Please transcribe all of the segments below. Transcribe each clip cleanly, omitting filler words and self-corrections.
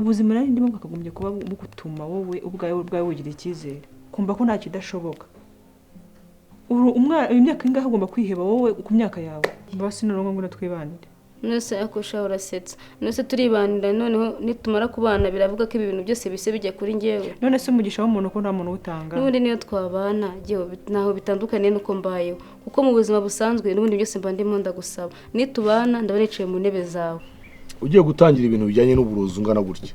Ubuzima nari ndimo bwakagombye kuba bugutuma wowe ubwawe wigira icyizere, kumva ko nta kidashoboka. Umwana imyaka ingahe ugomba kwiheba wowe ku myaka yawe? Basi noneho ngo twibanire. Nose akosha urasetsa. Nose turibanira noneho nitumara kubana biravuga ko ibi bintu byose bise bijya kuri njyewe. None se umugisha w'umuntu ko nta muntu utanga. N'ubundi niyo twabana naho bitandukaniye nuko mbayeho. Kuko mu buzima busanzwe n'ubundi byose mba ndimo ndagusaba. Nitubana ndaba nicaye mu ntebe zawe. Ugiye gutangira ibintu bijyanye n'uburozi ungana gutya.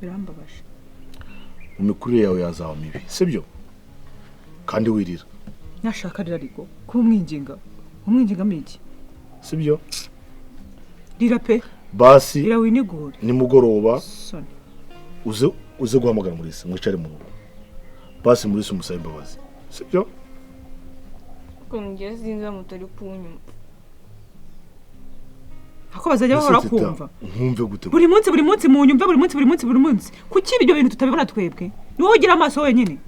Birambabaje. Mu mikurire yawe yazaba mibi, sibyo? Kandi wirira. Nashaka rira ariko kuba umwinginga. Umwinginga miki? Sibyo? Rira pe. Basi rira winigure. Nimugoroba uze guhamagara Mulisa mwicare mu rugo. Basi Mulisa umusabe imbabazi. Sibyo? Ko ngiye sinza mutari kunyuma. Ako bazajya bahora kumva. Nkumve gute? Buri munsi buri munsi mu nyumve buri munsi buri munsi buri munsi. Kuki ibyo bintu tutabibona twebwe? Ni wowe ugira amaso wenyine.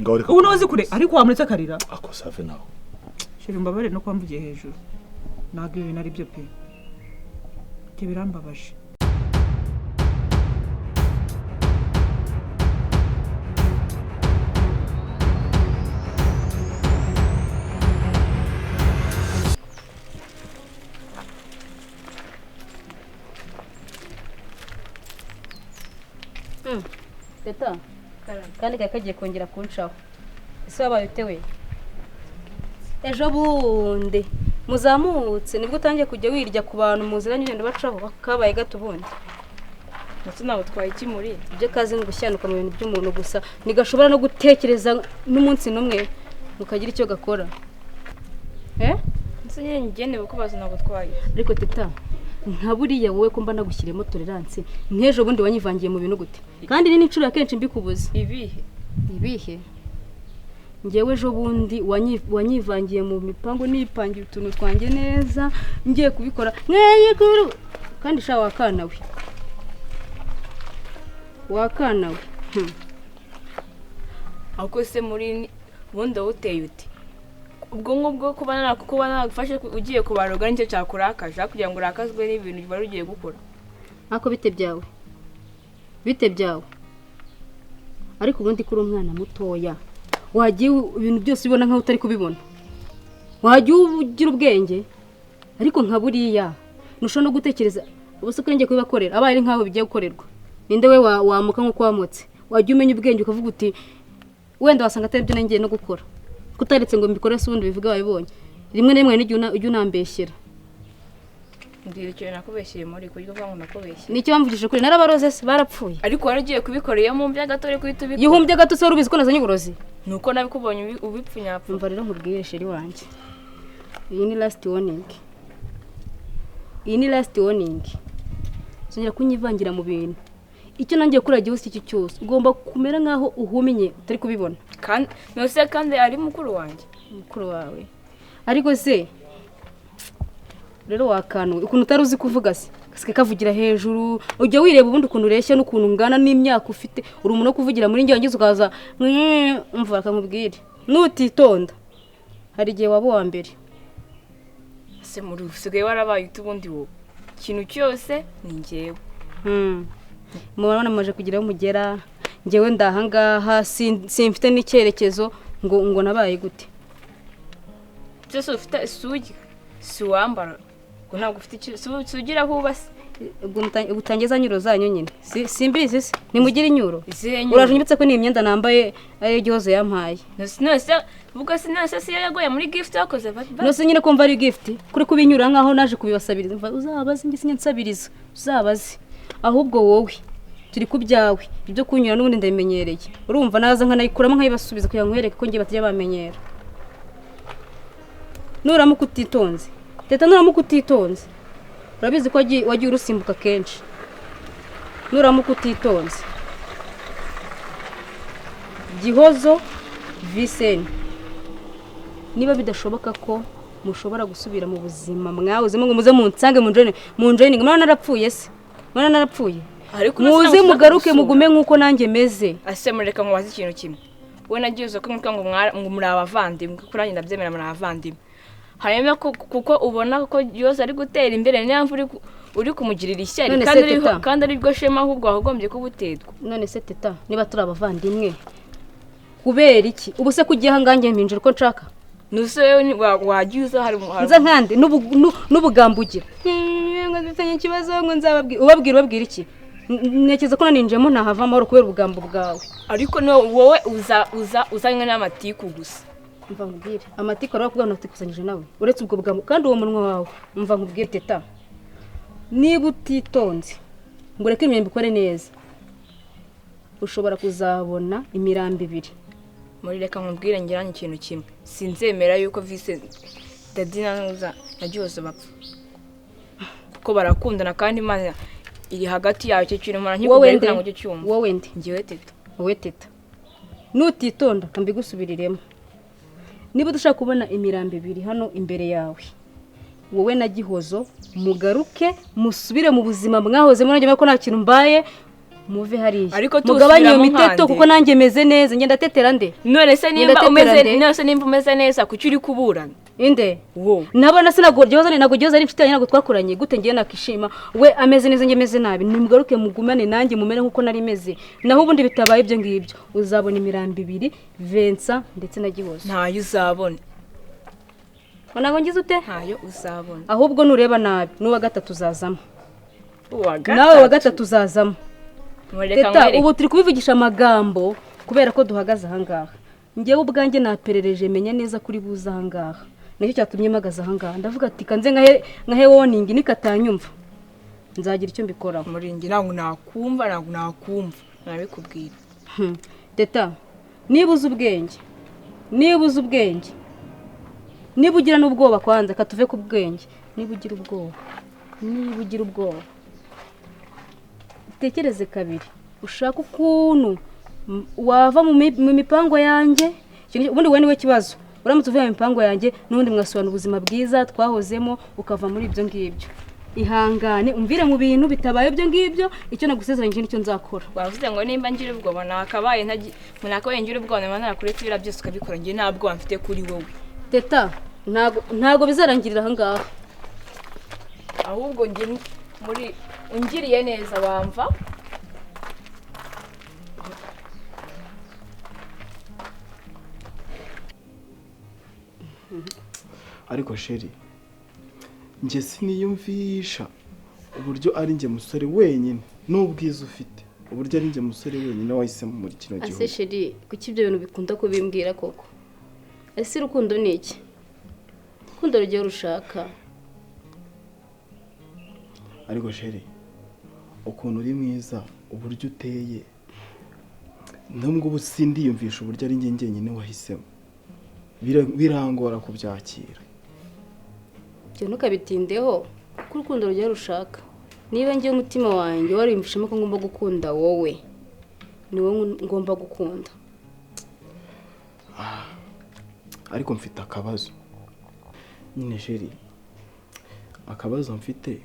Ngaho reka. Ubu nozi kure ariko wamuretse akarira. Ako safe nawe. Shira mbabare no kwamvugiye hejuru. Ntabwo ibi bintu ari byo pe. Ibyo birambabaje. Teta, kandi kari kagiye kongera kuncaho. Ese wabaye ute we? Ejo bundi muzamutse nibwo utangiye kujya wirya ku bantu muziranye ugenda bacaho kabaye gato ubundi. Ndetse ntabwo twaye iki muri ibyo kazi ni gushyanuka mu bintu by'umuntu gusa ntigashobora no gutekereza n'umunsi n'umwe mukagira icyo gakora. Ndetse nyine ngende kubaza ntabwo twaye. Ariko Teta, nka buriya wowe ko mba nagushyiremo tolerance nk'ejo bundi wanyivangiye mu bintu gute? Kandi ni n'inshuro ya kenshi mbikubuza. Ibihe? Ibihe? Njyewe ejo bundi wanyivangiye mu mipango nipangira utuntu twanjye neza ngiye kubikora nkeye kandi sha wakana we. Wakana we. Ako se muri ubundi wuteye uti ubwo ngubwo kuba nagufashe ugiye kubaroga nicyo cyakurakaje kugira ngo urakazwe n'ibintu wari ugiye gukora. Ako bite byawe? Bite byawe? Ariko ubundi kuri umwana mutoya wagiye ibintu byose ubona nkaho utari kubibona. Wagiye ugira ubwenge ariko nka buriya ntushobora no gutekereza ubuse ko ngiye kubibakorera abaye ari nkaho bigiye gukorerwa. Ninde we wamuka nkuko wamutse? Wagiye umenya ubwenge ukavuga uti wenda wasanga atari byo nangiye no gukora. Kutaretse ngo mbikore se ubundi bivuga wabibonye. Rimwe na rimwe n'igihe ujya unambeshyera. Ndirikiye nakubeshyeye muri kuryo kwa ngo nakubeshye. Nicyo bamvugije kuri narabaroze se barapfuye. Ariko waragiye kubikora iyo mumbye gato uri kuhita ubikora. Yihumbye gato se urubizi ko nazanye uburozi. Nuko nabikubonye ubipfunyapfa. Umva rero nkubwire sheri wanjye. Iyi ni last warning. Iyi ni last warning. Zongera kunyivangira mu bintu. Icyo nangiye kuri gihe iki cyose ugomba kumera nkaho uhumye utari kubibona. Kandi nose kandi ari mukuru wanjye. Mukuru wawe. Ariko se rero wakanuwe ukuntu utari uzi kuvuga se kasike kavugira hejuru ujya wireba ubundi ukuntu ureshya n'ukuntu ungana n'imyaka ufite uri umuntu wo kuvugira muri njye wangize ukaza umva akamubwire nutitonda hari igihe waba uwa mbere. Se muri usigaye warabaye utubundi wowe ikintu cyose ni njyewe. Mubona muje kugira aho mugera njyewe ndahangaha simfite n'icyerekezo ngo nabaye gute. Byose ufite isugi si wambara ngo ntabwo ufite icyo sugira aho ubase. Ubwo utangiza nyuro zanyu nyine simbizi se nimugire inyuro. Uraje unyibutse ko ni imyenda nambaye ariyo Gihozo yampaye. Nose ubwo sinose si yagoye muri gift yakoze. Nose nyine kumva ari gift kuri kubinyura nkaho naje kubibasabiriza. Uzabaze ngi sinye nsabiriza uzabaze. Ahubwo wowe turi kubyawe ibyo kunyura n'ubundi ndabimenyereye. Urumva naza nkanayikuramo nkayibasubiza kugira ngo nkwereke ko ngiye batajya bamenyera. Nuramuka utitonze Teta, nuramuka utitonze urabizi ko wagiye urusimbuka kenshi. Nuramuka utitonze Gihozo Vincent, niba bidashoboka ko mushobora gusubira mu buzima mwawuzemo ngo muze munsange munjoining mwana narapfuye se mwana narapfuye. Muze mugaruke mugume nkuko nanjye meze. Ase mureka ngo baze ikintu kimwe. We nagiye ko mwitwa ngo muri abavandimwe kuko nanjye ndabyemera muri abavandimwe. Hanyuma kuko ubona ko Gihozo ari gutera imbere niyo mvura Uri kumugirira ishyari kandi ari bwo shema ahubwo wagombye kubuterwa. None se Teta, niba turi abavandimwe kubera iki ubu se kugiye ahangange mpinjira uko nshaka? Nuse wewe wagiye uza hari nza nkande n'ubugambugira ngo dufitanye ikibazo ngo nzababwira ubabwira iki? Ntekereza ko naninjemo ntahava amahoro kubera ubugambo bwawe. Ariko no wowe uza uzanywe n'amatiku gusa. Mva nkubwire, amatiku aravuga ngo natikusanyije nawe uretse ubwo bugambo kandi uwo munwa wawe. Mva nkubwire Teta, niba utitonze ngo ureke imyembe ikore neza ushobora kuzabona imirambo ibiri. Muri reka nkubwire ngiranye ikintu kimwe, sinzemera yuko Vincent Dadi na Nuza na Gihozo bapfa kuko barakundana kandi Imana iri hagati yawe. Icyo kintu mpora nkikubwira ariko ntabwo ujya ucyumva. Wowe nde? Njyewe Teta. Wowe Teta, nutitonda kambigusubiriremo. Niba udashaka kubona imirambo ibiri hano imbere yawe, wowe na Gihozo mugaruke musubire mu buzima mwahozemo, nanjye ko nta kintu mbaye, muve hariya mugabanye iyo miteto kuko nanjye meze neza. Ngenda tetera nde? None se nimba umeze neza kuki uri kuburana? Inde nabona sinago Gihozo ntabwo Gihozo ari inshuti yanjye, ntabwo twakuranye gute ngiye nakishima we ameze neza njye meze nabi? Nimugaruke mugumane nanjye mumere nkuko nari meze, naho ubundi bitabaye ibyo ngibyo uzabona imirambo ibiri, Vincent ndetse na Gihozo. Ntayo uzabona. Ntabwo ngize ute? Ntayo uzabona. Ahubwo nureba nabi n'uwa gatatu uzazamo. Nawe wa gatatu uzazamo. Teta, ubu turi kubivugisha amagambo kubera ko duhagaze ahangaha. Njyewe ubwanjye naperereje menya neza kuri buza ahangaha, nicyo cyatumye mpagaze ahangaha. Ndavuga ati kanze nkahe warning nikatanyumva nzagira icyo mbikoraho. Muringi ntabwo nakumva, ntabwo nakumva nabikubwira. Teta, niba uzi ubwenge, niba uzi ubwenge, niba ugira n'ubwoba kwanza katuve ku bwenge, niba ugira ubwoba, niba ugira ubwoba utekereze kabiri, ushaka ukuntu wava mu mipango yanjye. Ubundi wowe niwe kibazo. Uramutse uvuye mu mipango yanjye n'ubundi mwasobanura ubuzima bwiza twahozemo ukava muri ibyo ngibyo. Ihangane umvire mu bintu bitabaye ibyo ngibyo, icyo nagusezeranyije nicyo nzakora. Wavuze ngo nimba ngira ubwoba nakabaye nakabaye ngira ubwoba naba narakuretse ibira byose ukabikora, njye nta bwoba mfite kuri wowe. Teta, ntago bizarangirira aha ngaha. Ahubwo njye muri ungiriye neza wamva. Ariko sheri, njye siniyumvisha uburyo ari njye musore wenyine n'ubwiza ufite, uburyo ari njye musore wenyine wahisemo muri kino gihugu. Ase sheri, kuki ibyo bintu bikunda kubimbwira koko? Ese urukundo ni iki? Urukundo rugiye rushaka. Ariko sheri, ukuntu uri mwiza, uburyo uteye, nubwo ubu sindiyumvisha uburyo ari njye njyenyine wahisemo, birangora kubyakira. Ibyo ntukabitindeho kuko urukundo rugiye rushaka. Niba ngiye umutima wanjye wariyumvishemo ko ngomba gukunda wowe, ni wowe ngomba gukunda. Ariko mfite akabazo nyine sheri, akabazo mfite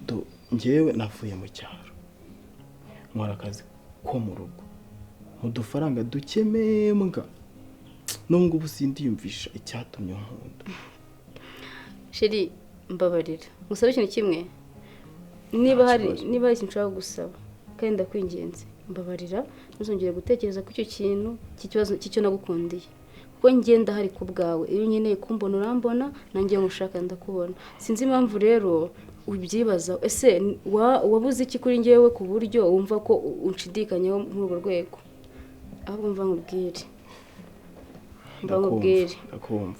do njyewe navuye mu cyaro nkora akazi ko mu rugo mu dufaranga dukemembwa, nubwo ubu sindiyumvisha icyatumye nkunda. Sheri, mbabarira ngusabe ikintu kimwe, niba hari ikintu nshaka gusaba kandi ndakwinginze, mbabarira ntuzongere gutekereza ku icyo kintu cy'ikibazo cy'icyo nagukundiye, kuko ngenda hari ku bwawe. Iyo nkeneye kumbona urambona, nanjye ngushaka ndakubona. Sinzi impamvu rero ubyibaza. Ese wabuze iki kuri njyewe ku buryo wumva ko unshidikanyeho muri urwo rwego? Ahubwo mva nkubwire, ndakumva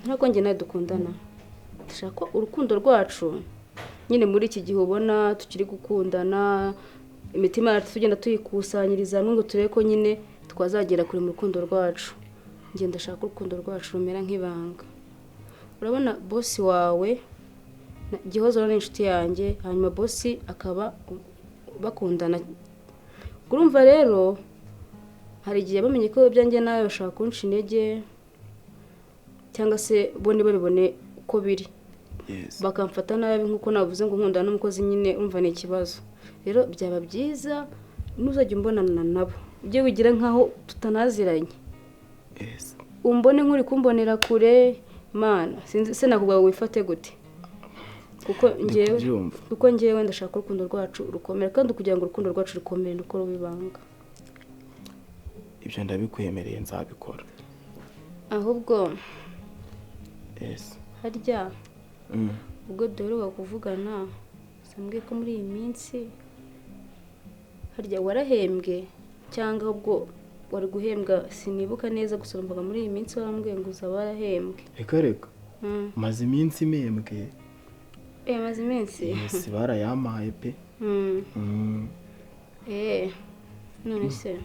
ntabwo njye nawe dukundana. Dushaka ko urukundo rwacu nyine muri iki gihe ubona tukiri gukundana, imitima yacu tugenda tuyikusanyiriza hamwe ngo turebe ko nyine twazagera kure mu rukundo rwacu. Njye ndashaka urukundo rwacu rumera nk'ibanga. Urabona bosi wawe Gihozo ni inshuti yanjye, hanyuma bosi akaba bakundana. Urumva rero hari igihe bamenye ko ibyanjye nawe bashaka kunca intege, cyangwa se bo ntibabibone uko biri, bakamfata nabi nkuko navuze ngo nkundana n'umukozi nyine, urumva ni ikibazo. Rero byaba byiza ntuzajya umbonana nabo, ujye wigira nkaho tutanaziranye, umbone nk'uri kumbonera kure. Mana, sinzi se nakubwira ngo wifate gute. Kuko ngewe kubyumva. Kuko ngewe ndashaka urukundo rwacu rukomera, kandi kugira ngo urukundo rwacu rukomere nuko rubibanga. Ibyo ndabikwemereye nzabikora. Ahubwo yes. Harya ubwo duheruka kuvugana sambwiye ko muri iyi minsi harya warahembwe cyangwa ubwo wari guhembwa, sinibuka neza, gusa numvaga muri iyi minsi warambwiye ngo uzaba warahembwe. Reka reka. Maze iminsi impembwe. Maze iminsi? Yes, barayampaye pe. None se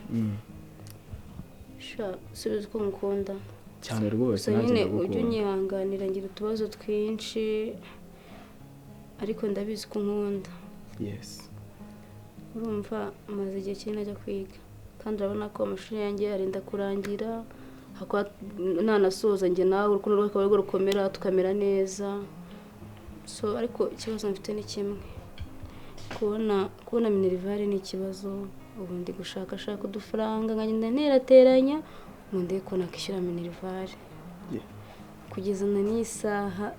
sha subiza uko ngukunda cyane rwose, nanjye nyine ndagukunda. Ujye unyihanganira ngira utubazo twinshi, ariko ndabizi ko unkunda. Yes. Urumva maze igihe kinini najya kwiga, kandi urabona ko amashuri yanjye arenda kurangira, hakaba nanasoza njye nawe urukundo rwacu rukaba rukomera tukamera neza. So ariko ikibazo mfite ni kimwe, kubona minerivare ni ikibazo. Ubu ndi gushakashaka udufaranga nkagenda nterateranya ngo ndebe ko nakishyura minerivare. Kugeza na n'isaha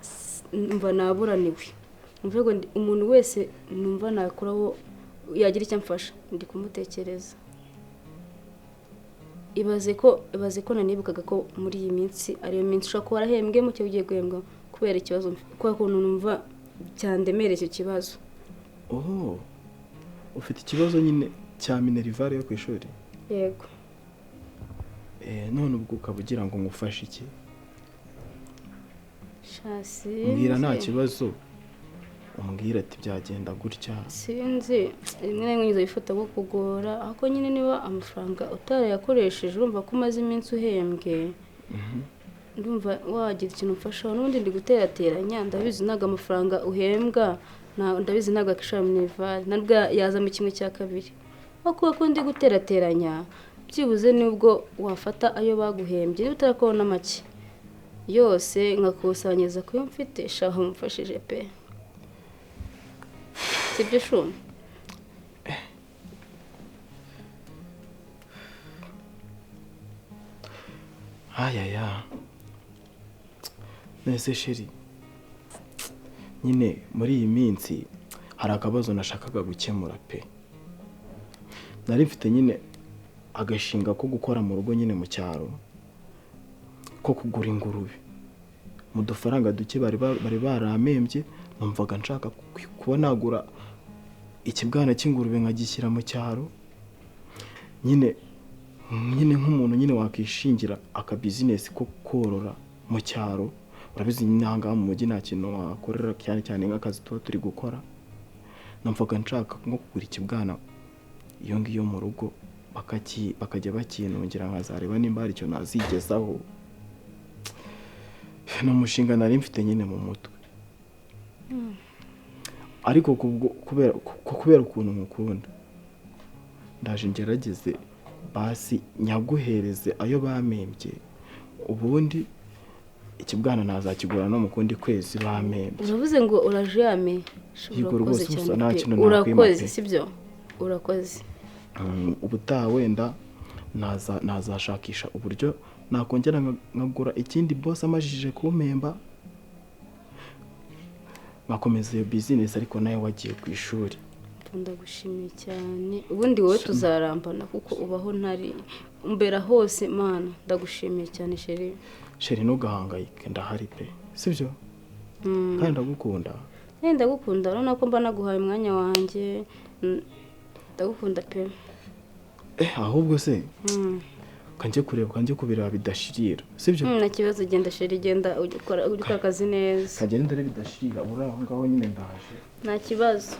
mva naburaniwe, mvuga ngo umuntu wese numva nakuraho yagira icyo amfasha ndi kumutekereza. Ibaze ko nanibukaga ko muri iyi minsi ariyo minsi ushobora kuba warahembwe mu cyo ugiye guhembwa kubera ikibazo, kubera ukuntu numva cyandemereye icyo kibazo. Oh, ufite ikibazo nyine cya minerivare yo ku ishuri? Yego. None ubwo ukaba ugira ngo ngufashe iki? Shasi. Mbwira nta kibazo. Umbwira ati byagenda gutya. Sinzi, rimwe na rimwe ngize bifata bwo kugora, ariko nyine niba amafaranga utarayakoresheje urumva ko umaze iminsi uhembwe. Ndumva wagira ikintu umfasha, n'ubundi ndi guterateranya, ndabizi ntabwo amafaranga uhembwa, ndabizi ntabwo akishura minerivare, ntabwo yaza mu kimwe cya kabiri. Ariko ko ndi guterateranya, byibuze nubwo wafata ayo baguhembye niba utarakubona make yose nkakusanyiriza kuyo mfite, shaho mumfashije pe. Sibyo shu? Ayaya. Nese sheri, nyine muri iyi minsi hari akabazo nashakaga gukemura pe. Nari mfite nyine agashinga ko gukora mu rugo nyine mu cyaro, ko kugura ingurube. Mu dufaranga duke bari baramembye, numvaga nshaka kuba nagura ikibwana cy'ingurube nkagishyira mu cyaro. Nyine nk'umuntu nyine wakishingira aka business ko korora mu cyaro. Urabizi nyine aha ngaha mu mujyi nta kintu wakorera, cyane cyane nk'akazi tuba turi gukora. Numvaga nshaka nko kugura ikibwana iyo ngiyo mu rugo, bakajya bakintungira nkazareba nimba hari icyo nazigezaho. Ni umushinga nari mfite nyine mu mutwe. Ariko kubera ukuntu nkukunda, ndaje ngerageze basi nyaguhereze ayo bamembye, ubundi ikibwana nazakigura no mu kundi kwezi bamembye. Uravuze ngo uraje yame? Yego rwose, nta kintu urakoze, sibyo? Urakoze. Ubutaha wenda nazashakisha uburyo nakongera nkagura ikindi boss amajije kumpemba, nkakomeza iyo business. Ariko nawe wagiye ku ishuri. Ndagushimiye cyane, ubundi wowe tuzarambana kuko ubaho ntari umbera hose mana. Ndagushimiye cyane sheri. Sheri ntugahangayike, ndahari pe, sibyo? Kandi ndagukunda. Ndagukunda, urabona ko mba naguhaye umwanya wanjye. Ndagukunda pe. Ahubwo se kanje kureba kanje kubiraba bidashirira, sibyo? Nta kibazo, genda sheri, genda ukora akazi neza. Kagenda ndare bidashirira, uri aho ngaho nyine ndaje. Nta kibazo.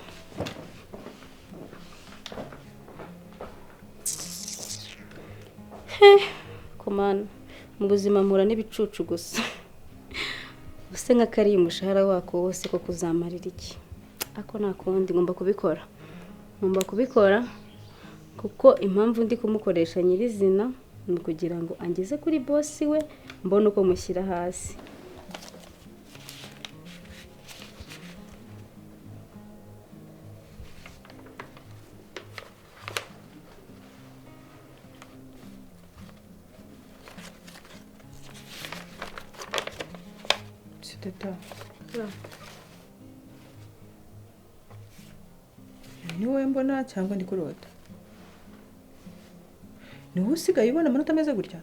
Komana mu buzima mpura n'ibicucu gusa. Use nka kari umushahara wako wose ko kuzamarira iki? Ako nakundi ngomba kubikora. Ngomba kubikora kuko impamvu ndi kumukoresha nyirizina ni kugira ngo angeze kuri boss we, mbone uko mushyira hasi. Teta. Ni wowe mbona cyangwa ndi kurota? Ni wowe usigaye ubona amanota ameze gutya?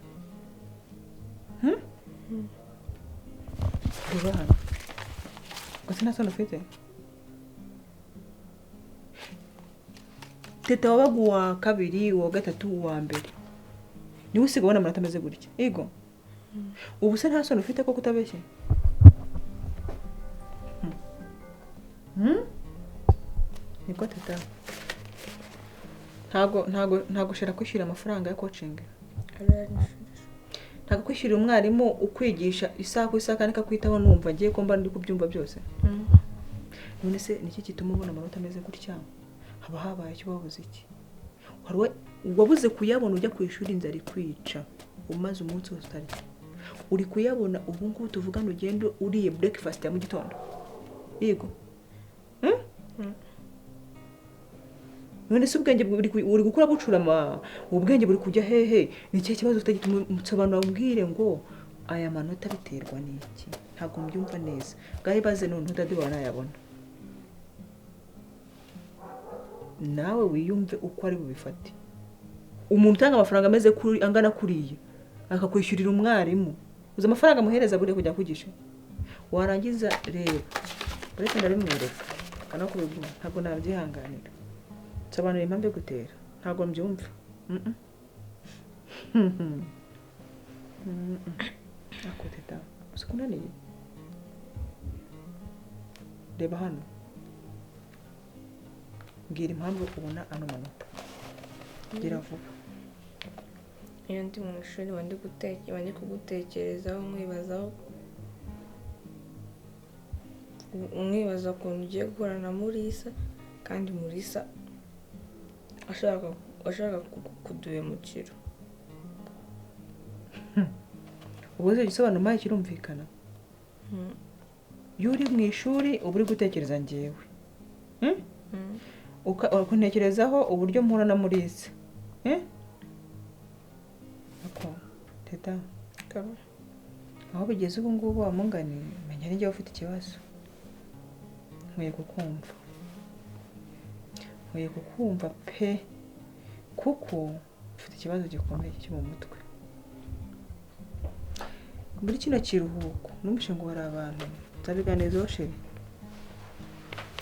Reba hano. Gusa nta soni ufite? Teta wabaga uwa kabiri, uwa gatatu, uwa mbere. Ni wowe usigaye ubona amanota ameze gutya. Yego. Ubu se nta soni ufite ko kutabeshye? Niko teta. Ntago ushobora kwishyura amafaranga ya coaching. Ntago kwishyura umwarimu ukwigisha isaha ku isaha kandi akakwitaho numva ngiye ko mba ndi kubyumva byose. None se niki gituma ubona amanota ameze gutya? Haba habaye icyo wabuze iki? Hari wabuze kuyabona ujya ku ishuri inzara ikwica umaze umunsi wose utarya. Uri kuyabona ubu ngubu tuvugana ugenda uriye breakfast ya mu gitondo. Yego. None se ubwenge uri gukora bucurama, ubwenge buri kujya hehe? Ni ikihe kibazo ufite gituma nsobanura umbwire ngo aya manota biterwa n'iki? Ntabwo mbyumva neza. Ngaho ibaze none udadi wanayabona. Nawe wiyumve uko ari bubifate. Umuntu utanga amafaranga ameze kuri angana kuriya akakwishyurira umwarimu, uzi amafaranga amuhereza buriya kujya kwigisha? Warangiza reba uretse ndabimwereka kanakubigura, ntabwo nabyihanganira. Nsobanura impamvu yo gutera, ntabwo mbyumva. Ako teta, uzi ko unaniye? Reba hano. Mbwira impamvu ubona ano manota. Gira vuba. Iyo ndi mu ishuri ndi kugutekerezaho, mwibaza ukuntu ugiye guhura na Mulisa, kandi Mulisa ashaka kuduhemukira. Ubwo se igisobanuro mpaye kirumvikana? Iyo uri mu ishuri uba uri gutekereza njyewe. Ukuntekerezaho uburyo mpura na Mulisa. Ako teta, aho bigeze ubu ngubu wamungani menya ari njyewe ufite ikibazo. Nkwiye kukumva. Nkwiye kukumva pe, kuko ufite ikibazo gikomeye cyo mu mutwe. Muri kino kiruhuko numvise ngo hari abantu nzabiganirizaho chérie.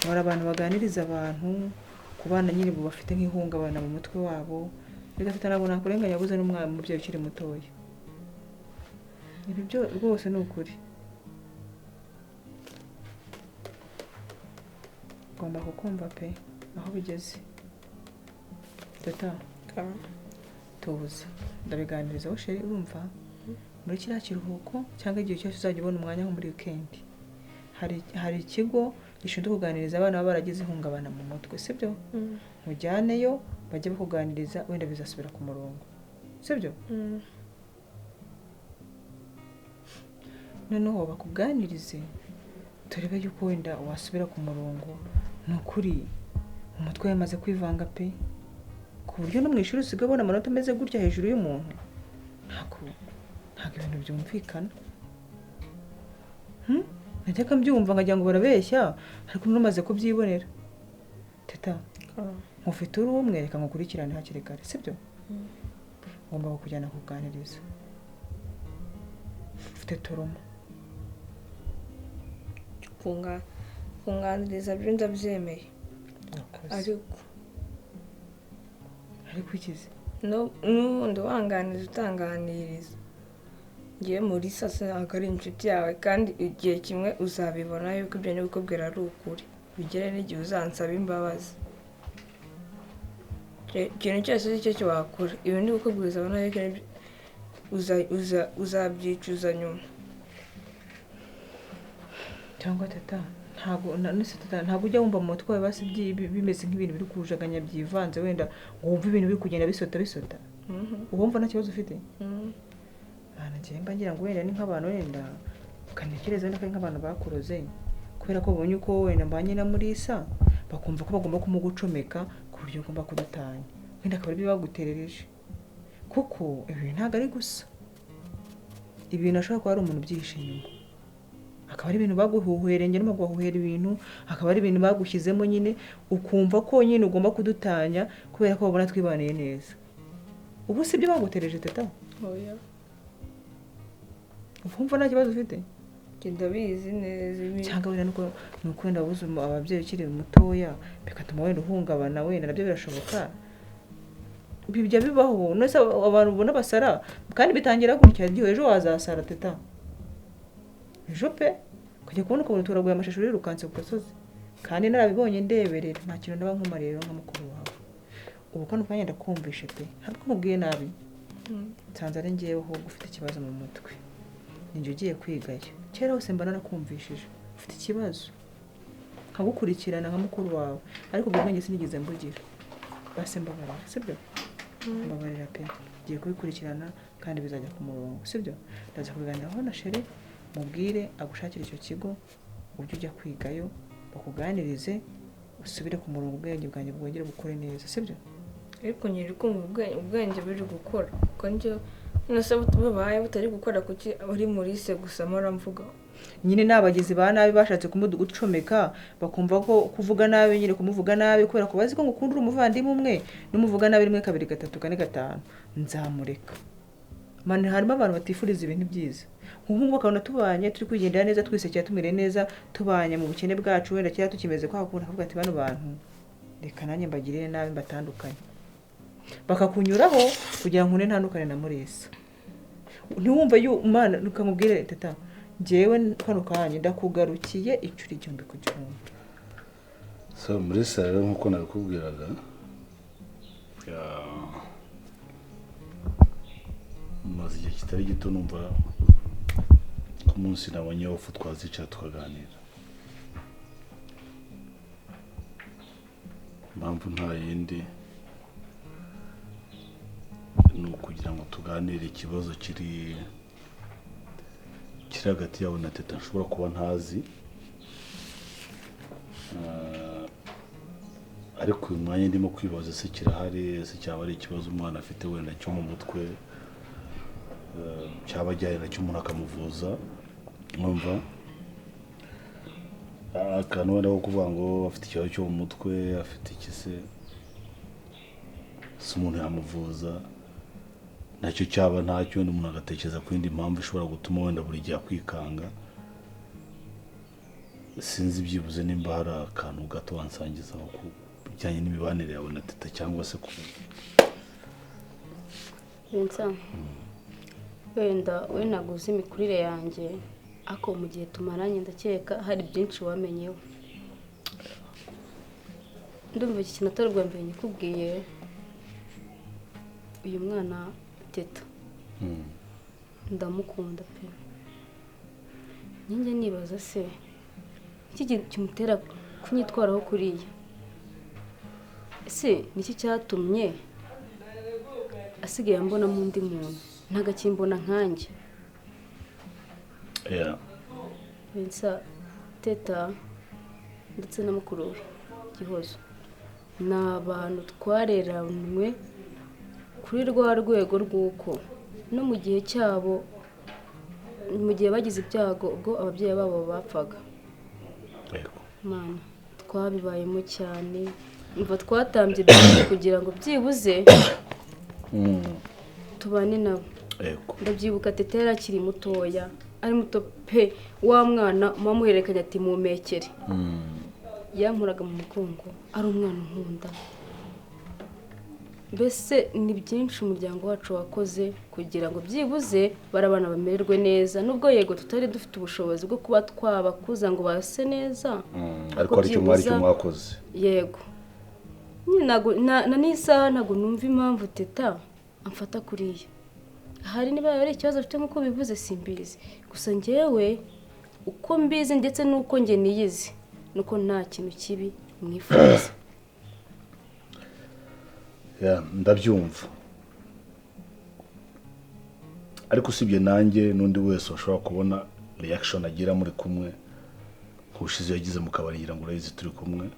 Hari abantu baganiriza abantu ku bana nyine bafite nk'ihungabana mu mutwe wabo, bigafite ntabwo nakurenganya yabuze n'umwana umubyeyi ukiri mutoya. Ibi byo rwose ni ukuri. Ngomba kukumva pe aho bigeze. Teta, tuza ndabiganirizaho chérie, urumva? Muri kiriya kiruhuko cyangwa igihe cyose uzajya ubona umwanya nko muri weekend, hari ikigo gishinzwe kuganiriza abana baba baragize ihungabana mu mutwe, sibyo? Mujyaneyo bajye bakuganiriza, wenda bizasubira ku murongo, sibyo? Noneho bakuganirize turebe yuko wenda wasubira ku murongo. Ni ukuri umutwe yamaze kwivanga pe, ku buryo no mu ishuri usigaye ubona amanota ameze gutya hejuru y'umuntu. Ntabwo ibintu byumvikana. Najyaga mbyumva nkagira ngo barabeshya, ariko numaze kubyibonera. Teta, mufite uri umwe, reka ngukurikirane hakiri kare, sibyo? Ngomba kukujyana kuganiriza. Ufite toroma. Kunganiriza byo ndabyemeye. Ariko ikize n'ubundi wanganiriza utanganiriza. Ngiye Mulisa ntabwo ari inshuti yawe, kandi igihe kimwe uzabibona yuko ibyo ndi kukubwira ari ukuri. Bigere n'igihe uzansaba imbabazi. Ikintu cyose icyo cyo wakora, ibi ndi kukubwira uzabona yuko uzabyicuza nyuma. Cyangwa teta, ntabwo ujya wumva mu mutwe wawe basi bimeze nk'ibintu biri kujaganya byivanze, wenda ngo wumve ibintu biri kugenda bisota bisota. Uwumva nta kibazo ufite? Ngiye mba ngira ngo wenda ni nk'abantu wenda ukanekereza wenda ko ari nk'abantu bakuroze, kubera ko babonye uko wenda mbanye na Mulisa bakumva ko bagomba kumugucomeka ku buryo ugomba kudutanya, wenda akaba aribyo baguterereje. Kuko ibi ntabwo ari gusa, ibintu ashobora kuba ari umuntu ubyihishe inyuma, Akaba ari ibintu baguhuhera, njye ndimo guhuhera ibintu, akaba ari ibintu bagushyizemo nyine, ukumva ko nyine ugomba kudutanya kubera ko babona twibaniye neza. Ubu si ibyo bagutereje Teta? Oya. Ukumva nta kibazo ufite? Ndabizi neza ibi. Cyangwa wenda nuko nuko wenda wabuze ababyeyi ukiri mutoya bigatuma wenda uhungabana, wenda nabyo birashoboka. Bijya bibaho, none se abantu ubona basara kandi bitangira gutya, igihe ejo wazasara Teta. Ejo pe ukajya kubona ukabona turaguye amashashi urirukanse ku gasozi. Kandi narabibonye ndeberera, nta kintu ndaba nkumariye rero nka mukuru wawe. Ubu kano kanya ndakumvishe pe, ntabwo nkubwiye nabi. Nsanze ari njyewe ahubwo ufite ikibazo mu mutwe. Ninjye ugiye kwigayo. Kera hose mba narakumvishije ufite ikibazo, nkagukurikirana nka mukuru wawe, ariko ubwo bwenge sinigeze mbugira. Basi mbabarira, sibyo? Mbabarira pe, ngiye kubikurikirana kandi bizajya ku murongo, sibyo? Ndaza kubiganiraho na Shere, mubwire agushakire icyo kigo ujye ujya kwigayo, bakuganirize usubire ku murongo, ubwenge bwanjye bwongere bukore neza, sibyo? Ariko nyiri kumva ubwenge buri gukora, kuko njye nase bubaye butari gukora kuki uri muri se gusa mvuga. Nyine n'abagizi ba nabi bashatse kumuducomeka bakumva ko kuvuga nabi nyine kumuvuga nabi kubera ko bazi ko ngukunda uri umuvandimwe umwe, n'umuvuga nabi 1 2 3 4 5 nzamureka. Mane harimo abantu batifuriza ibintu byiza. Nk'ubu bakabona tubanye turi kwigendera neza twisekera tumire neza tubanye mu bukene bwacu, wenda kera tukimeze kwa akunda akavuga ati bano bantu reka nanjye mbagirire nabi mbatandukanye. Bakakunyuraho kugira ngo ntandukane na Murisa. Ntiwumve yu Mana ukamubwire Teta njyewe kano kanya ndakugarukiye inshuro 1000 ku 1000. So Murisa rero nkuko nabikubwiraga, maze igihe kitari gito numva ku munsi nabonye ofu twazicara tukaganira. Impamvu nta yindi ni ukugira ngo tuganire ikibazo kiri hagati yawe na Teta nshobora kuba ntazi, ariko uyu mwanya ndimo kwibaza se kirahari, se cyaba ari ikibazo umwana afite wenda cyo mu mutwe, cyaba ajyanye nacyo umuntu akamuvuza. Mwumva akantu wenda ko kuvuga ngo afite ikibazo cyo mu mutwe, afite iki se, si umuntu yamuvuza nacyo cyaba ntacyo, wenda umuntu agatekereza ku yindi mpamvu ishobora gutuma wenda buri gihe akwikanga. Sinzi byibuze nimba hari akantu gato wansangizaho ku bijyanye n'imibanire yawe na Teta cyangwa se ku Vincent. Wenda we naguze imikurire yanjye, ako mu gihe tumaranye ndakeka hari byinshi wamenyeho. Ndumva iki kintu atari ubwa mbere nyikubwiye. Uyu mwana Teta ndamukunda pe. Ninjye nibaza se iki kimutera kunyitwaraho kuriya, ese niki cyatumye asigaye ambona mu ndi muntu ntagakimbona nkanjye? Vincent, Teta ndetse na mukuru we Gihozo ni abantu twareranwe kuri rwa rwego rw'uko no mu gihe cyabo, mu gihe bagize ibyago ubwo ababyeyi babo bapfaga, Mana twabibayemo cyane, umva twatambye byinshi kugira ngo byibuze tubane nabo. Ndabyibuka Teta yari akiri mutoya, ari muto pe, wa mwana muhererekanya ati mumekere, yankuraga mu mugongo ari umwana unkunda. Mbese ni byinshi umuryango wacu wakoze kugira ngo byibuze barabana bamererwe neza, nubwo yego tutari dufite ubushobozi bwo kuba twabakuza ngo base neza, ariko ari cyo mwari cyo mwakoze. Yego na n'isaha ntabwo numva impamvu Teta amfata kuriya. Hari niba ari ikibazo afite nk'uko bivuze simbizi, gusa njyewe uko mbizi ndetse n'uko njye niyizi nuko nta kintu kibi mwifuza. Ndabyumva, ariko usibye nanjye n'undi wese washobora kubona reaction agira muri kumwe, nk'ubushize yagize mu kabari ngira ngo urayizi turi kumwe,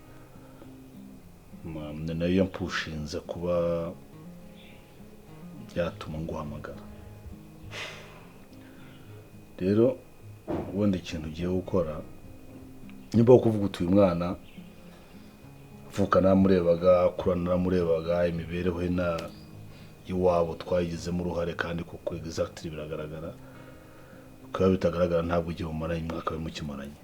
nayo yampushinze kuba byatuma nguhamagara. Rero Ubundi ikintu ugiye gukora nimba kuvuga utuye umwana avuka namurebaga, akura naramurebaga, imibereho ye na iwabo twayigizemo uruhare kandi kuko exactly biragaragara. Kuba bitagaragara ntabwo igihe umaranye umwaka we mukimaranye.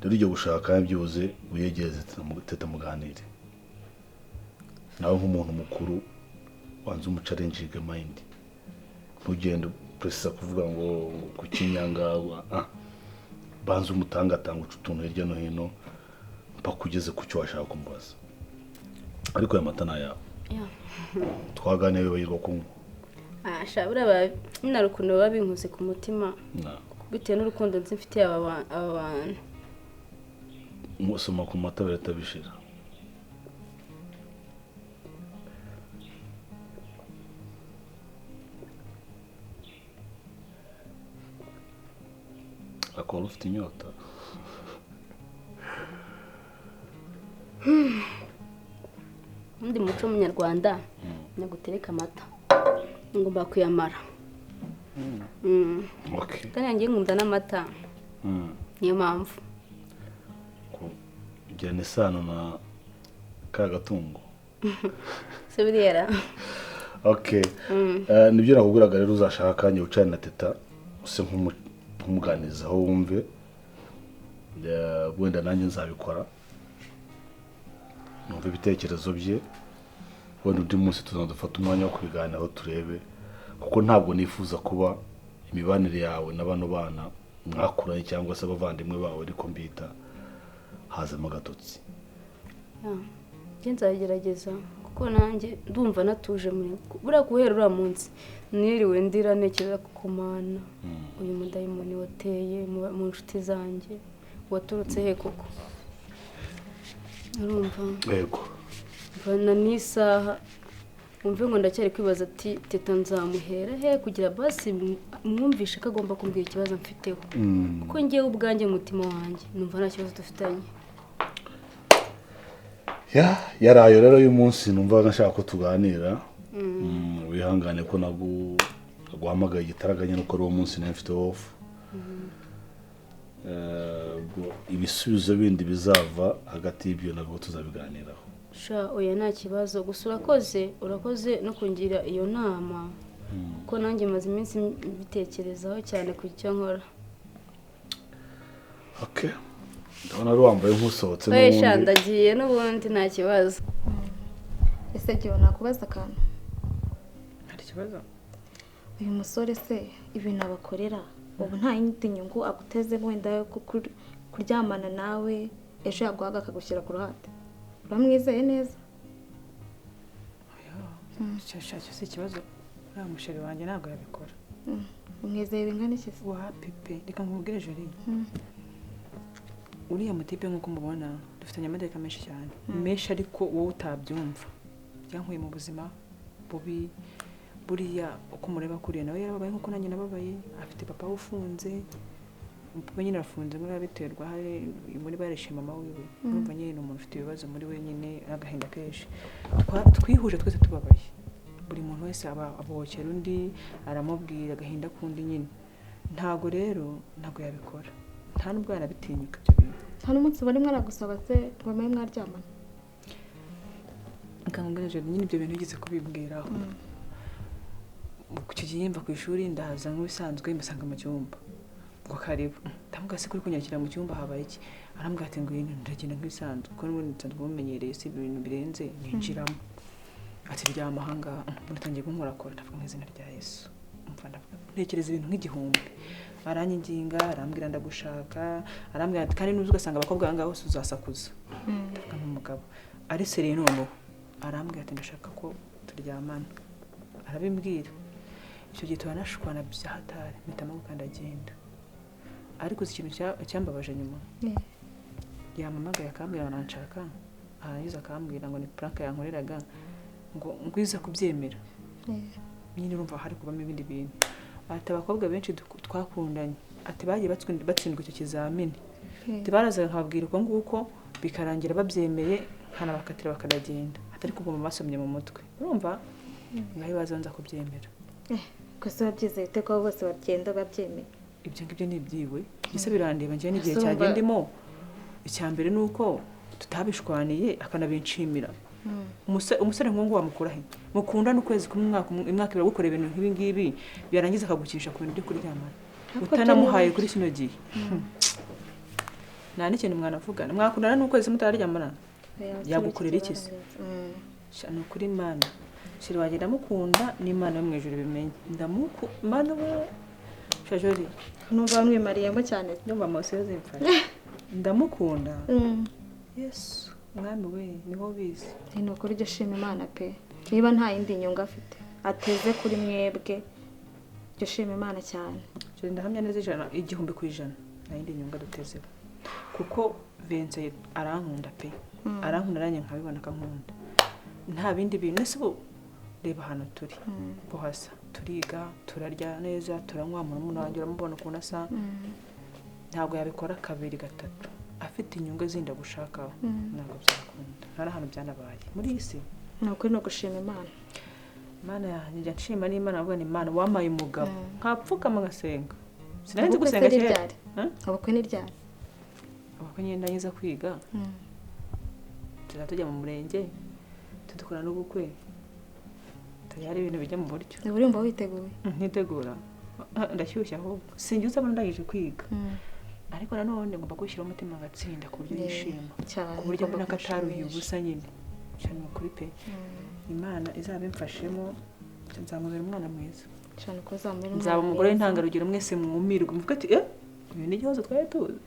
Rero ujya gushaka byibuze wiyegereze Teta muganire nawe nk'umuntu mukuru, wanze umuchallenginge mind, ntugende pressa kuvuga ngo kukinyanga, banza umutangatanga uca utuntu hirya no hino mpaka ugeze ku cyo washaka kumubaza. Ariko aya mata ni ayawe, twaganiye wibagirwa kunywa. Sha buriya nyine hari ukuntu biba binkoze ku mutima bitewe n'urukundo nzi mfitiye aba bantu. Soma ku mata birahita bishira. Akora ufite inyota. Undi muco munyarwanda nagutereka amata ngomba kuyamara. Okay. Kandi ngiye nkunda n'amata. Niyo mpamvu kugirana isano na ka gatungo. Se buriya. Okay. Nibyo nakubwiraga rero, uzashaka akanya ucane na Teta use nk'umuganizaho wumve. Wenda nanjye nzabikora numve ibitekerezo bye, wenda undi munsi tuzadufata umwanya wo kubiganiraho turebe, kuko ntabwo nifuza kuba imibanire yawe na bano bana mwakuranye cyangwa se abavandimwe bawe ariko mbita hazamo agatotsi. Njye nzagerageza kuko nanjye ndumva natuje muri buriya guhera uriya munsi niriwe ndira ntekereza kukumana uyu mudayimoni wateye mu nshuti zanjye waturutse he koko. Urumva? Yego. Mvana n'isaha umve ngo ndacyari kwibaza ati Teta nzamuhera he kugira basi mwumvishe ko agomba kumbwira ikibazo mfiteho, kuko ngewe ubwanjye umutima wanjye numva nta kibazo dufitanye. Yarayo rero uyu munsi numva nashaka ko tuganira. Wihangane ko naguhamagaye igitaraganya nuko ari uwo munsi nari mfite off. Ibisubizo bindi bizava hagati y'ibyo nabwo tuzabiganiraho. Sha oya nta kibazo, gusa urakoze no kungira iyo nama, kuko nanjye maze iminsi mbitekerezaho cyane ku cyo nkora. Okay. Ndabona ari wambaye nk'usohotse n'ubundi. Sha ndagiye n'ubundi nta kibazo. Ese gihe nakubaza akantu? Hari ikibazo? Uyu musore se ibintu abakorera ubu nta yindi nyungu aguteze wenda yo kuryamana nawe, ejo yaguhaga akagushyira ku ruhande, uramwizeye neza? Sha si ikibazo, uriya musheri wanjye ntabwo yabikora. Umwizeye bingana iki se? Wa pepe reka nkubwire Jolie, uriya mutipe nk'uko mubona dufitanye amateka menshi cyane, menshi ariko wowe utabyumva. Byankuye mu buzima bubi. Buriya uko mureba kuriya nawe yarababaye nk'uko nanjye nababaye, afite papa ufunze, papa nyine arafunze muri biterwa hari muri barishe mama wiwe. Urumva nyine ni umuntu ufite ibibazo muri we nyine agahinda kenshi. Twihuje twese tubabaye, buri muntu wese aba abohokera undi aramubwira agahinda kundi nyine. Ntago rero ntago yabikora, nta nubwo yanabitinyuka ibyo bintu. Nta n'umunsi bari mwaragusaba se ngo mube mwaryamana? Nkangurije nyine ibyo bintu ugeze kubibwiraho. Icyo gihe mva ku ishuri ndaza nk'ibisanzwe mbasanga mu cyumba ngo karibu, ndamubwira se kuri kunyakira mu cyumba habaye iki? Arambwira ati ngwino. Ndagenda nk'ibisanzwe kuko n'ubundi nsanzwe mumenyereye, si ibintu birenze, ninjiramo ati ryama aha ngaha. Natangiye kunkorakora ndavuga mu izina rya Yesu, umva ndavuga ntekereza ibintu nk'igihumbi. Aranyinginga arambwira ndagushaka, arambwira ati kandi nuzi ugasanga abakobwa aha ngaha hose uzasakuza. Ndavuga nk'umugabo ari seriye noneho, arambwira ati ndashaka ko turyamana, arabimbwira. Icyo gihe turanashwana bya hatari, mpitamo gukandagenda. Ariko uzi ikintu cyambabaje nyuma? Yampamagaye akambwira ngo aranshaka, arangiza akambwira ngo ni prank yankoreraga, ngo ngwiza kubyemera. Nyine urumva hari kubamo ibindi bintu. Ati abakobwa benshi twakundanye, ati bagiye batsindwa icyo kizamini, ati barazaga nkababwira uko nguko bikarangira babyemeye, nkanabakatira bakanagenda, ati ariko ubwo basomye mu mutwe. Urumva ngaho baza nza kubyemera. Ariko se wabyizeye ute ko bose bagenda babyemeye? Ibyo ngibyo ni ibyiwe, gisa birandeba njye n'igihe cyagendemo. Icya mbere ni uko tutabishwaniye akanabinshimira. Umusore nk'uwo wamukura he? Mukundana ukwezi kumwe, umwaka ibiri gukora ibintu nk'ibi ngibi, byarangiza akagukinisha ku bintu byo kuryamana utanamuhaye kuri kino gihe. Nta n'ikintu mwanavugana, mwakundana n'ukwezi mutararyamana yagukorera iki se? Ni ukuri Imana shira wanjye ndamukunda, n'Imana yo mu ijuru ibimenye. Mana we Shajori, numva bamwimariyemo cyane, ndumva amaso yazimfashe. Ndamukunda Yesu mwami we, niho bizi. Ni ukuri ujye ushima Imana pe, niba nta yindi nyungu afite ateze kuri mwebwe, ujye ushima Imana cyane. Ndahamya neza 1000% nta yindi nyungu adutezeho, kuko Vincent arankunda pe, arankunda nanjye nkabibona akankunda, nta bindi bintu. Ese ubu reba hano turi ko hasa, turiga, turarya neza, turanywa, murumuna wanjye uramubona ukuntu asa, ntabwo yabikora kabiri gatatu afite inyungu zinda gushakaho, ntabwo byakunda. Nta hantu byanabaye muri iyi si. Ni ukuri no gushima Imana. Imana yanjye njya nshima n'Imana, avuga ni Imana wampaye umugabo nkapfukama ngasenga. Sinari nzi gusenga kera. Ubukwe ni ryari? Ubukwe nyine ndangiza kwiga tuzajya tujya mu murenge tudukora n'ubukwe, tayari ibintu bijya mu buryo. Urumva witeguye? Ntitegura, ndashyushya ahubwo sinjye uzabona ndangije kwiga. Ariko nanone ngomba gushyira umutima ngatsinda ku buryo yishima, ku buryo mbona ko ataruhiye ubusa nyine. Cyane ukuri pe, Imana izabimfashemo, nzamubera umwana mwiza. Cyane ko uzamubera umwana. Nzaba umugore w'intangarugero, mwese mwumirwe muvuge ati uyu ni igihozo twari tuzi.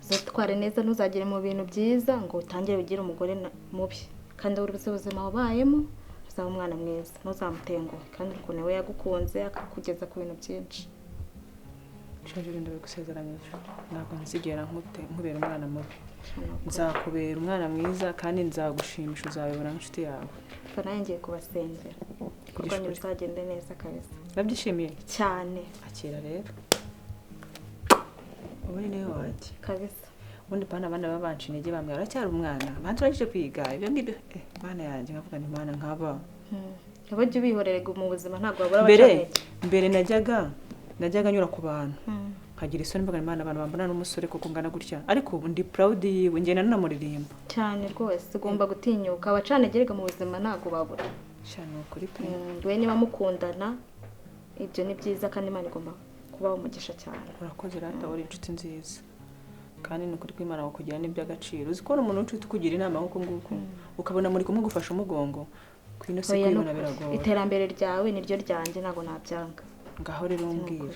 Uzitware neza, ntuzagere mu bintu byiza ngo utangire ugire umugore mubi, kandi ubuze ubuzima wabayemo, uzaba umwana mwiza, ntuzamutenguhe, kandi ukuntu we yagukunze akakugeza ku bintu byinshi. Shajuri ndabigusezeranyije, ntabwo nzigera nkubera umwana mubi, nzakubera umwana mwiza kandi nzagushimisha, uzabibona nk'inshuti yawe. Nanjye ngiye kubasengera kuko bizagende neza kabisa. Urabyishimiye cyane? Akira rero ubu ni niwe wanjye kabisa. Ubundi pana abana baba banca intege bambwira aracyari umwana, bantu urangije kwiga ibyo ngibyo. Mana yanjye nkavuga ni Imana nkaba abajya ubihorerega mu buzima, ntabwo babura abacantege. Mbere najyaga nyura ku bantu nkagira isoni, mbaga Imana abantu bambona n'umusore koko ngana gutya, ariko ubu ndi proud yiwe, ngenda nanamuririmba cyane rwose. Ugomba gutinyuka, abacantegerega mu buzima ntabwo babura cyane ukuri pe. We niba mukundana ibyo ni byiza, kandi Imana igomba kubaha umugisha cyane. Urakoze rata, uri inshuti nziza, kandi ni ukuri kw'Imana kukugira n'iby'agaciro. Uzi kubona umuntu w'inshuti ukugira inama nk'uko nguko, ukabona muri kumwe gufasha umugongo, kwino se kwibona biragoye. Iterambere ryawe niryo ryanjye, ntabwo nabyanga. Ngaho rero umbwira,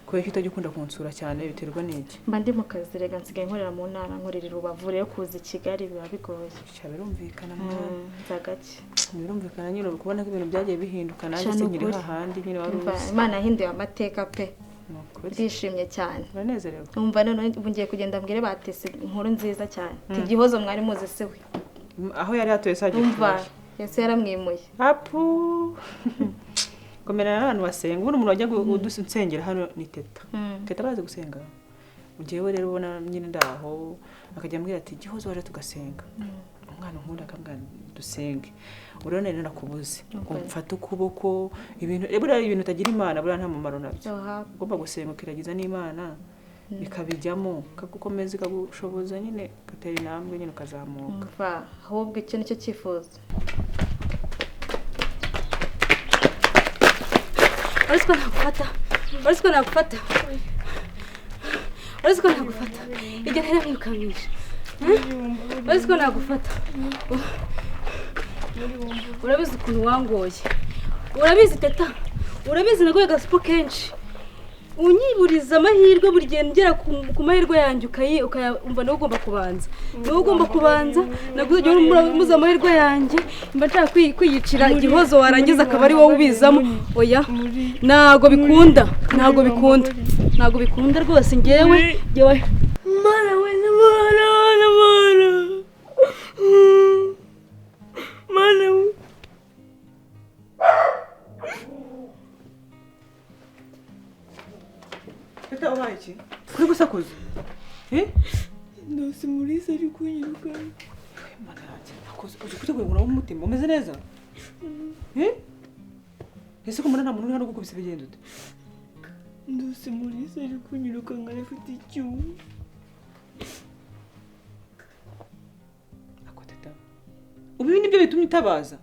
kubera ko utajya ukunda kunsura cyane biterwa n'iki? Mba ndi mu kazi rega, nsigaye nkorera mu ntara, nkorera i Rubavu, rero kuza i Kigali biba bigoye. Birumvikana nzagake, birumvikana nyine, uri kubona ko ibintu byagiye bihinduka, nanjye sinkiri hahandi nyine wari uzi. Imana yahinduye amateka pe, ndishimye cyane. Uranezerewe? Numva none ubu ngiye kugenda mbwire batese inkuru nziza cyane. Igihozo mwari muzi se we aho yari atuye sagiye? Umva Yesu yaramwimuye. Apu komerana n'abantu basenga. Ubundi umuntu wajya udusengera hano ni Teta. Teta bazi gusenga. Njyewe rero ubona nyine ndaho akajya ambwira ati igihozo waje tugasenga. Umwana nkunda akambwira dusenge. Urabona rero nakubuze ngo mfate ukuboko, ibintu buriya ibintu utagira Imana buriya nta mumaro nabyo. Ugomba gusenga ukiragiza n'Imana bikabijyamo, ikagukomeza, ikagushoboza nyine, ugatera intambwe nyine ukazamuka. Ahubwo icyo nicyo cyifuzo. Uretse ko nagufata, uretse ko nagufata, uretse ko nagufata, igihe ntaramwirukanisha, uretse ko nagufata. Urabizi ukuntu wangoye, urabizi Teta, urabizi nagoye agasupu kenshi, unyiburiza amahirwe buri gihe ngera ku mahirwe yanjye ukayumva nawe ugomba kubanza, nawe ugomba kubanza, nagujya umuza amahirwe yanjye, mba nshaka kwiyicira igihozo warangiza akaba ari wowe ubizamo. Oya, ntago bikunda, ntago bikunda, ntago bikunda rwose. Ngewe Mana we, Mana, Mana, Mana we. Teta ubaye iki? Kuri gusakuza? Ndose Mulisa ari kunyirukana. Mana yanjye, akoze uje kutegura umutima umeze neza? Ese ko mbona nta muntu uri hano gukubise bigenda ute? Ndose Mulisa ari kunyiruka ngo afite icyuma. Ako teta. Ubu ibi nibyo bitumye utabaza.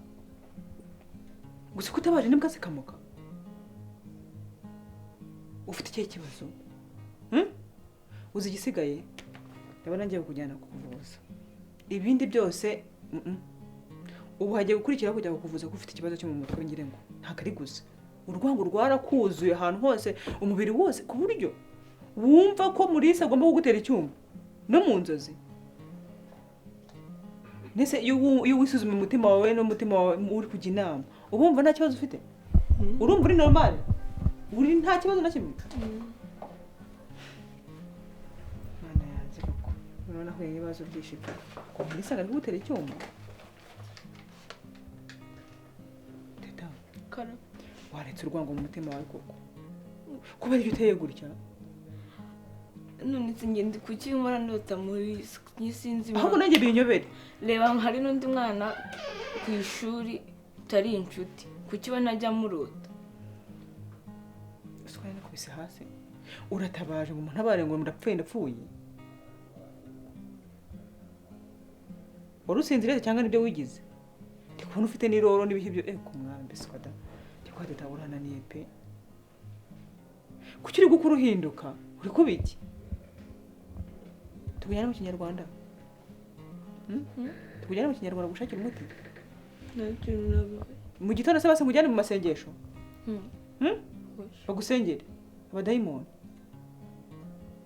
Gusa kutabaje nibwo zikamuka. Ufite ikihe kibazo? Uzi igisigaye? Ndabona ngiye kukujyana kukuvuza. Ibindi byose ubu hagiye gukurikira kujya kukuvuza ko ufite ikibazo cyo mu mutwe ngire ngo ntabwo ari gusa. Urwango rwarakuzuye ahantu hose, umubiri wose, ku buryo wumva ko Mulisa agomba kugutera icyuma no mu nzozi. Nese iyo wisuzuma umutima wawe n'umutima wawe uri kujya inama, ubumva nta kibazo ufite? Urumva uri normal? Uri nta kibazo na kimwe? Mana yanjye koko, urabona ko ibibazo byinshi pe. Mulisa ari kugutera icyuma. Teta, kara waretse urwango mu mutima wawe koko. Kubera ibyo uteye gutya? None ngende kuki nkora ndota muri sinzi. Ahubwo nanjye binyobere. Reba hari n'undi mwana ku ishuri tari inshuti. Kuki we najya murota? Uswaye nakubise hasi. Uratabaje ngo umuntu abare ngo ndapfuye ndapfuye. Wari usinziriye cyangwa nibyo wigize? Ndi kubona ufite n'iroro n'ibihe byo ku mwami biswada. Ndi kwa teta urananiye pe. Kuki uri gukura uhinduka? Uri kubiki? Tukujyane mu Kinyarwanda? Tukujyane mu Kinyarwanda gushakira umuti? Mu gitondo se base ngujyane mu masengesho? Bagusengere abadayimoni.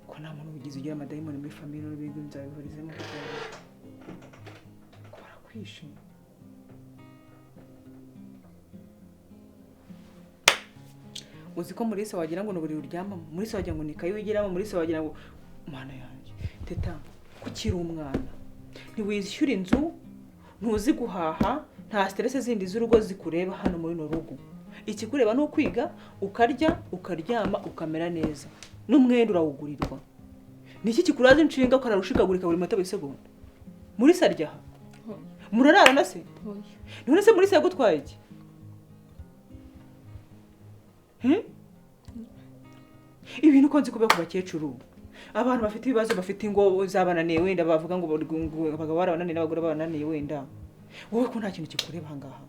Ko nta muntu ugize ugira amadayimoni muri famille n'ibindi nzabihurizemo ko barakwishima. Uzi ko Mulisa wagira ngo n'uburiri uryamamo, Mulisa wagira ngo ni kayi wigiramo, Mulisa wagira ngo mana yanjye. Teta, kukiri umwana ntiwishyura inzu, ntuzi guhaha, nta stress zindi z'urugo zikureba hano muri no rugo. Ikikureba ni ukwiga, ukarya, ukaryama, ukamera neza. N'umwenda urawugurirwa. Niki kikuraza inshinga ukararushikagurika buri mata buri segonda? Mulisa arya aha? Murararana se? None se Mulisa yagutwaye iki? Ibintu konzi kuba ku bakecuru. Abantu bafite ibibazo bafite ingo zabananiye wenda bavuga ngo abagabo barabananiye n'abagore babananiye wenda. Wowe ko nta kintu kikureba hangaha.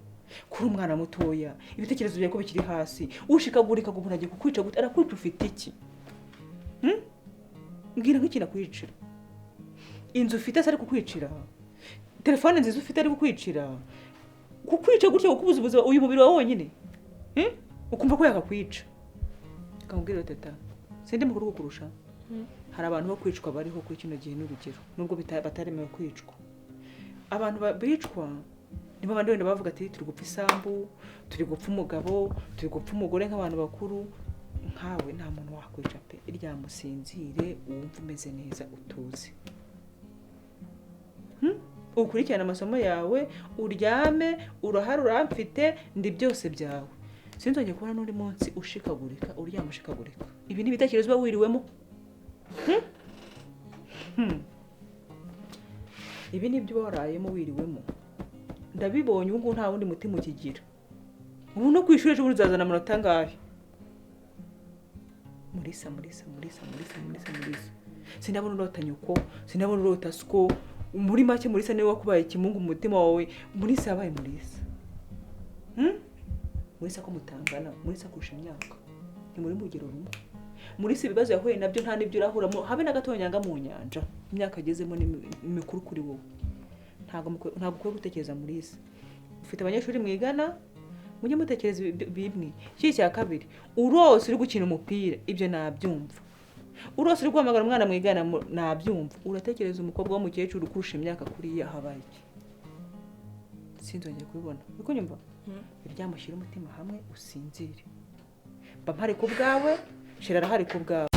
Kuri umwana mutoya, ibitekerezo byawe ko bikiri hasi, ushikagurika ngo umuntu agiye kukwica gute, arakwica ufite iki? Mbwira nk'ikintu akwicira. Inzu ufite se ari kukwicira? Telefone nziza ufite ari kukwicira? Kukwica gutyo kukubuza ubuzima uyu mubiri wawe wonyine? Ukumva ko yakakwica. Kamubwira teta, sindi mukuru kukurusha. Hari abantu bo kwicwa bariho kuri kino gihe n'urugero nubwo bataremewe kwicwa. Abantu bicwa nibo bandi wenda bavuga ati turi gupfa isambu, turi gupfa umugabo, turi gupfa umugore nk'abantu bakuru. Nkawe nta muntu wakwica pe. Iryamusinzire wumva umeze neza utuze. Ukurikirana amasomo yawe, uryame, urahari uramfite, ndi byose byawe. Sinzongeye kubona n'undi munsi ushikagurika, uryama ushikagurika. Ibi ni ibitekerezo uba wiriwemo. Ibi ni ibyo warayemo wiriwemo. Ndabibonye ubu nta wundi mutima ukigira. Ubu no kwishuri ejo uzazana amanota angahe? Mulisa, Mulisa, Mulisa, Mulisa, Mulisa, Mulisa. Sinabona urota nyoko, sinabona urota sko. Muri make Mulisa niwe wakubaye ikimungu mu mutima wawe. Mulisa yabaye Mulisa. Mulisa ko mutangana, Mulisa kurusha imyaka. Ni muri mugero rumwe. Mulisa ibibazo yahuye nabyo nta nibyo urahuramo, habe na gato nyanga mu nyanja. Imyaka agezemo ni mikuru kuri wowe. Ntago ukwiye gutekereza Mulisa. Ufite abanyeshuri mwigana, mujye mutekereza bimwe. Iki cya kabiri, urose uri gukina umupira, ibyo nabyumva. Urose uri guhamagara umwana mwigana nabyumva. Uratekereza umukobwa w'umukecuru kurusha imyaka kuri ya habaye iki? Sinzongeye kubibona. Uko nyumva? Iryamushyira umutima hamwe usinzire. Mba mpari ku bwawe, shira arahari ku bwawe.